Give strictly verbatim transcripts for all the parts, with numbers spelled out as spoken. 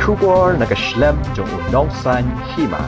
Khubor na ka shlem jong u Nongsaiñ Hima.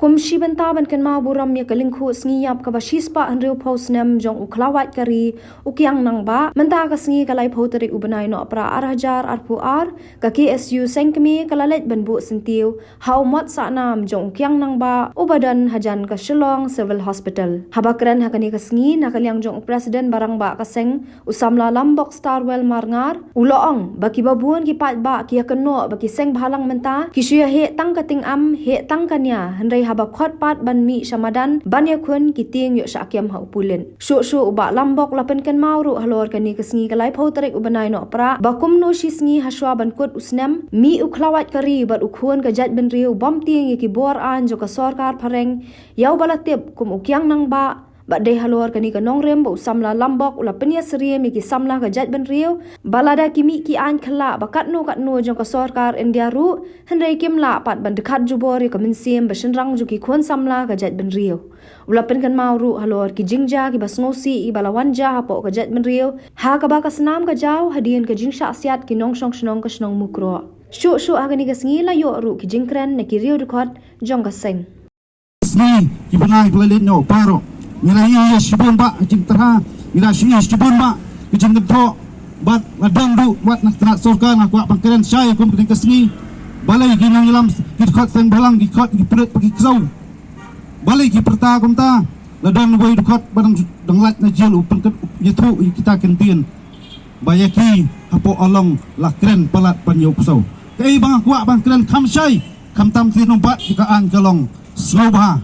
Kum shi bynta ban kynmaw burom ïa ka lyngkhuh sngi ïap kaba shispah hynriewphew snem jong u khlawait ka ri u Kiang Nangbah, mynta ka sngi ka laiphew tarik u bnai Nohprah ar hajar arphew ar, ka K S U Seng Kmie ka la leit ban buh syntiew ha u mot sahnam jong u Kiang Nangbah uba don hajan ka Shillong Civil Hospital. Haba kren ha kane ka sngi na ka liang jong u President ba rangbah ka seng, u samla Lambok Starwell Marngar, u la ong ba kiba bun ki paidbah ki ïakynnoh ba ki seng bhalang mynta ki shu ïaheh tang ka tyngam, heh tang ka nia, hynrei haba khot pat ban mih sha madan ban ïakhun, ki tieng ïoh shah kem ha u pulit. Shuh shuh u Bah Lambok la pynkynmaw ruh halor kane ka sngi ka laiphew tarik u bnai Nohprah ba kumno shi sngi hashwa ban kut u snem, mih u khlawait ka ri bad u khun ka jaitbynriew bym tieng ïa ki bor aiñ jong ka sorkar phareng ïa uba la tip kum u Kiang Nangbah. Bad dei halor kane ka nongrim ba u samla Lambok u la pynïasyriem ïa ki samla ka jaitbynriew ba lada ki mih ki aiñ khlak ba katno katno jong ka sorkar India ruh, hynrei kim lah pat ban dkhat jubor ïa ka mynsiem ba shynrang jong ki khun samla ka jaitbynriew. U la pynkynmaw ruh halor ki jingjia kiba sngewsih kiba la wan jia hapoh ka jaitbynriew ha kaba ka snam ka jaw hadien ka jingshah siat ki nongshong shnong ka shnong Mukroh. Shuh shuh ha kane ka sngi la ïoh ruh ki jingkren na ki riew dkhot jong ka seng. Sngi ki bnai ba la leit noh baroh, ngi la ïohi shibun bah ka jingtyrha, ngi la ïohi shibun bah ka jingkynthoh. Bad la don ruh wat na tnat sorkar, nga kwah ban kren shai kum kane ka sngi. Balei ki nongïalam ki dkhot seng bhalang ki khot ki pulit ba ki ksew? Balei ki pyrta kumta? La don wei dkhot ba dang, dang lait na jel u pynkat ïathuh ïa kita ki ktien ba ïa ki hapoh Along la kren palat ban ïoh ksew. Kaei ba nga kwah ban kren kham shai, khamtam ki nongbat ïa ka aiñ ka long, sngewbha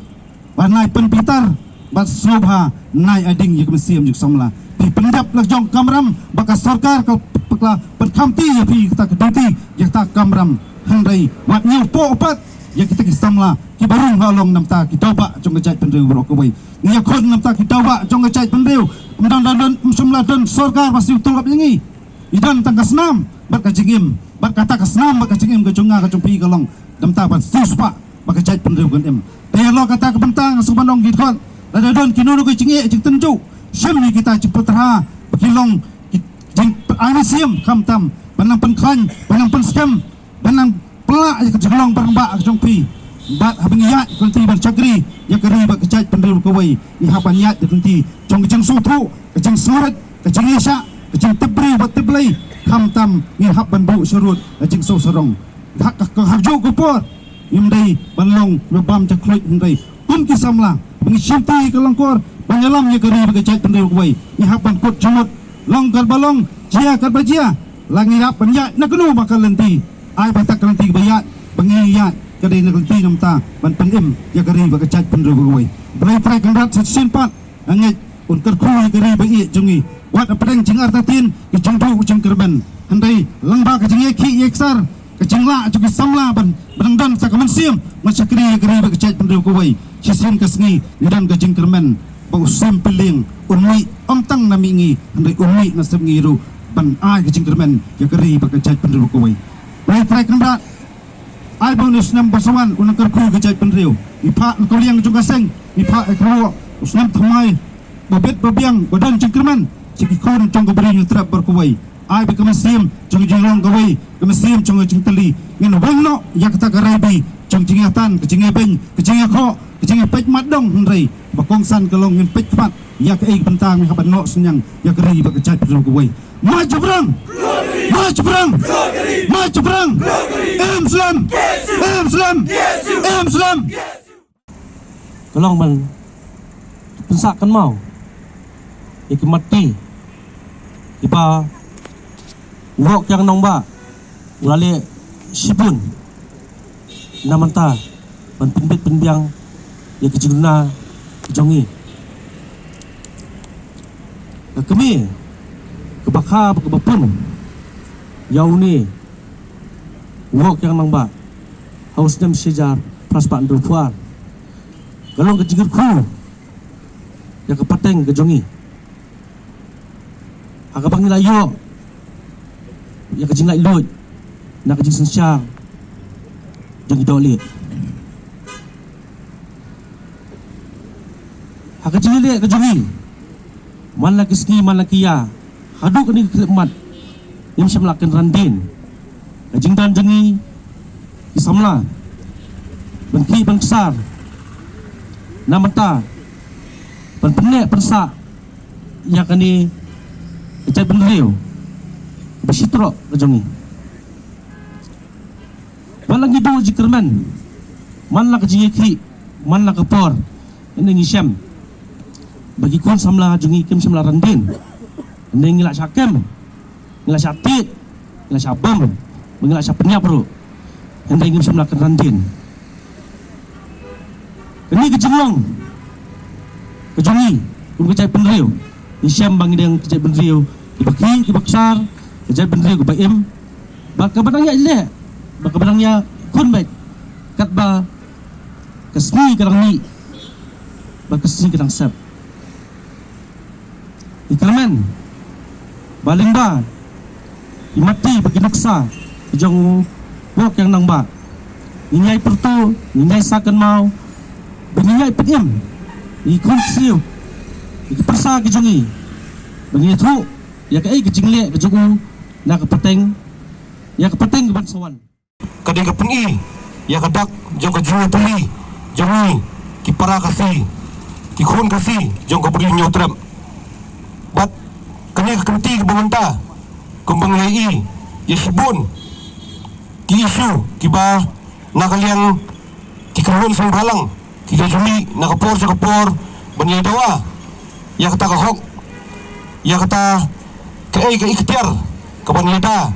ba nai pynbitar bad sngewbha nai ading ïa ka mynsiem jong samla. Phi pynjop la jong kamram ba ka sorkar ka pykla pynkhamti ïa phi kita ka duty, ïa kita kamram. Hynrei wat ñiew poh pat ïa kita ki samla kiba rung ha Along namar ki daw bah jong ka jaitbynriew baroh kawei. Ngi ïakhun namar ki daw bah jong ka jaitbynriew. Ym don, don, don, ym shym la don sorkar ba siew tulop ïa ngi. Ngi don tang ka snam bad ka jingim, bad kata ka snam bad ka jingim ka jong nga ka jong phi ka long namar ban siew spah ba ka jaitbynriew kan im. Te halor kata ka bynta nga sngewbha ban ong ki dkhot, lada don kino kino ki jingeh jingtynjuh, shim ïa kita jingpyrta ba ki long ki jingpyni siem, khamtam ban nang pynkhlaiñ, ban nang pynskhem, ban nang pynlah ïa ka jinglong ba rangbah ka jong phi. Bad haba ngi ïaid ka lynti ban shakri ïa ka ri bad ka jaitbynriew kawei, ngi hap ban ïaid ka lynti jong ka jingsngewthuh, ka jingsngewrit, ka jingïaishah, ka jingtip briew bad tip Blei, khamtam ngi hap ban buh sharud ka jingsngewsarong. Ha ka, ka, ha kajuh ka por ngim dei ban long kiba bam jakhluit, hynrei kum ki samla ba ngi shimti ka longkor ban ïalam ïa ka ri bad ka jaitbynriew kawei, ngi hap ban kut jingmut, long katba long, jia katba jia. La ngi hap ban ïaid na kano ba ka lynti, ai ba ta ka lynti ba ïaid, ba ngi ïaid ka dei na ka lynti namar ban pynim ïa ka ri bad ka jaitbynriew kawei. Blei Trai Kynrad sa shisien pat, nga ngeit un kyrkhu ïa ka ri ba ïeit jong ngi. Wat hapdeng jingartatien, ka jingduh ka jingkyrmen, hynrei lyngba ka jingïakhih ïaksar, ka jinglah jong ki samla ban, ban don sa ka mynsiem ban shakri ïa ka ri bad ka jaitbynriew kawei. Shisien ka sngi ngi don ka jingkyrmen ba u Sim Pilieng un mih, ym tang na mihngi hynrei un mih na sepngi ruh, ban ai ka jingkyrmen ïa ka ri bad ka jaitbynriew kawei. Blei Trai Kynrad, ai ba une u snem ba sa wan un nang kyrkhu ïa ka jaitbynriew. Ngi phah na ka liang jong ka seng, ngi phah ïa ka ruh u snem thymmai ba bit ba biang ba don jingkyrmen sha ki khun jong ka Bri Hynñiewtrep baroh kawei. Ai ba ka mynsiem jong ka jinglong kawei, ka mynsiem jong ka jingtylli, ngin weng noh ïa kata ka rai bri jong ka jingïatan, ka jingïabeiñ, ka jingïakhoh, ka jingïapeit mat dong, hynrei ba kongsan ka long ngin peit khmat ïa kaei ka bynta ngi hap ban noh synñiang ïa ka ri bad ka jaitbynriew kawei. Mait jingpyrshang! Mait jingpyrshang! Mait jingpyrshang! Im slem! Im slem! Im slem! Ka long ban pynsah kynmaw ïa ki mat ti kiba u Hok Kiang Nangbah u la leh shibun na mynta ban pynbit pynbiang ïa ka jingduna ka jong ngi. Ka kmie kaba kha bad kaba pun ïa une u Hok Kiang Nangbah ha u snem shi hajar phra spah hynriewphew ar ka long ka jingkyrkhu ïa ka pateng ka jong ngi, ha kaba ngi la ïoh ïa ka jinglaitluid na ka jingsynshar jong ki dohlieh. Ha ka jingïaleh ka jong ngi, man la ki sngi man la ki ïa, haduh kane ka khyllipmat, ngim shym la kynran dien. Ka jingdon jong ngi ki samla ban khih ban ksar na mynta ban pynneh pynsah ïa kane ka jaitbynriew ba shitroh ka jong ngi. Ba la ngi duh jingkyrmen man la ka jingïakhih man la ka por, hynrei ngi shem ba ki khun samla jong ngi kim shym la randien. Hynrei ngi la shah kem, ngi la shah tied, ngi la shah bam, ba ngi la shah pynïap ruh, hynrei ngim shym la kynran dien. Kane ka jinglong ka jong ngi kum ka jaitbynriew, ngi shem ba ngi dang ka jaitbynriew kiba khih kiba ksar, ka jaitbynriew kiba im. Ba kaba dang ïa leh, ba kaba dang ïa khun beit, katba ka sngi ka dang mih, ba ka sngi ka dang sep. Ngi kyrmen ba lyngba i mati bad ki nuksa jong u Pok Ïeng Nangbah, ngin ïai pyrto, ngin ïai sa kynmaw, ba ngin ïai pynim ïa ki khun ksiew, ïa ki pyrsa ki jong ngi, ba ngin ïathuh ïa kaei ka jingleh ka jong u na ka pateng, ïa ka pateng kaban sa wan. Ka dei ka pyni ïa ka dak jong ka jingïatylli jong ngi ki para Khasi, ki khun Khasi jong ka Bri Hynñiewtrep. Bad kane ka kynti kaba mynta, kumba ngi ïohi ïa shibun ki issue kiba na ka liang ki kynhun seng bhalang ki la ju mih na ka por sha ka por ban ïai dawa ïa kata ka hok, ïa kata kaei ka iktiar kaban ïada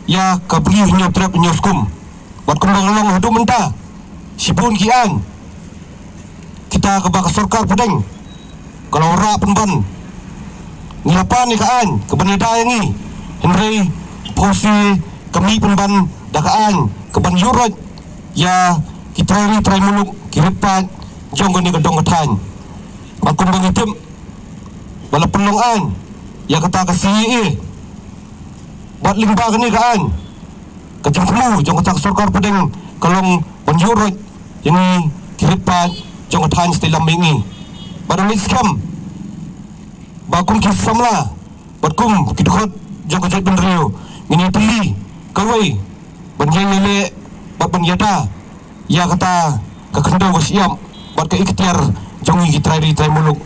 ïa ka Bri Hynñiewtrep Hynñiewskum. Bad kumba ka long haduh mynta, shibun ki aiñ kita kaba ka sorkar pdeng ka la wanrah pynban. Ngi la pan ïa ka aiñ kaban ïada ïa ngi, hynrei phewse ka mih pynban da ka aiñ kaban ïuhroit ïa ki trai ri trai muluk, ki rit paid jong kane ka dong ka thaiñ. Bad kumba ngi tip ba la pynlong aiñ ïa kata ka C A A, bad lyngba kane ka aiñ, ka jingthmu jong kata ka sorkar pdeng ka long ban ïuhroit ïa ngi ki rit paid jong ka thaiñ State Lambe ngi. Bad ngi skhem ba kum ki samla bad kum ki dkhot jong ka jaitbynriew, ngin ïatylli kawei ban ïai ïaleh bad ban ïada ïa kata ka khyndew ka shyiap bad ka iktiar jong ngi ki trai ri trai muluk.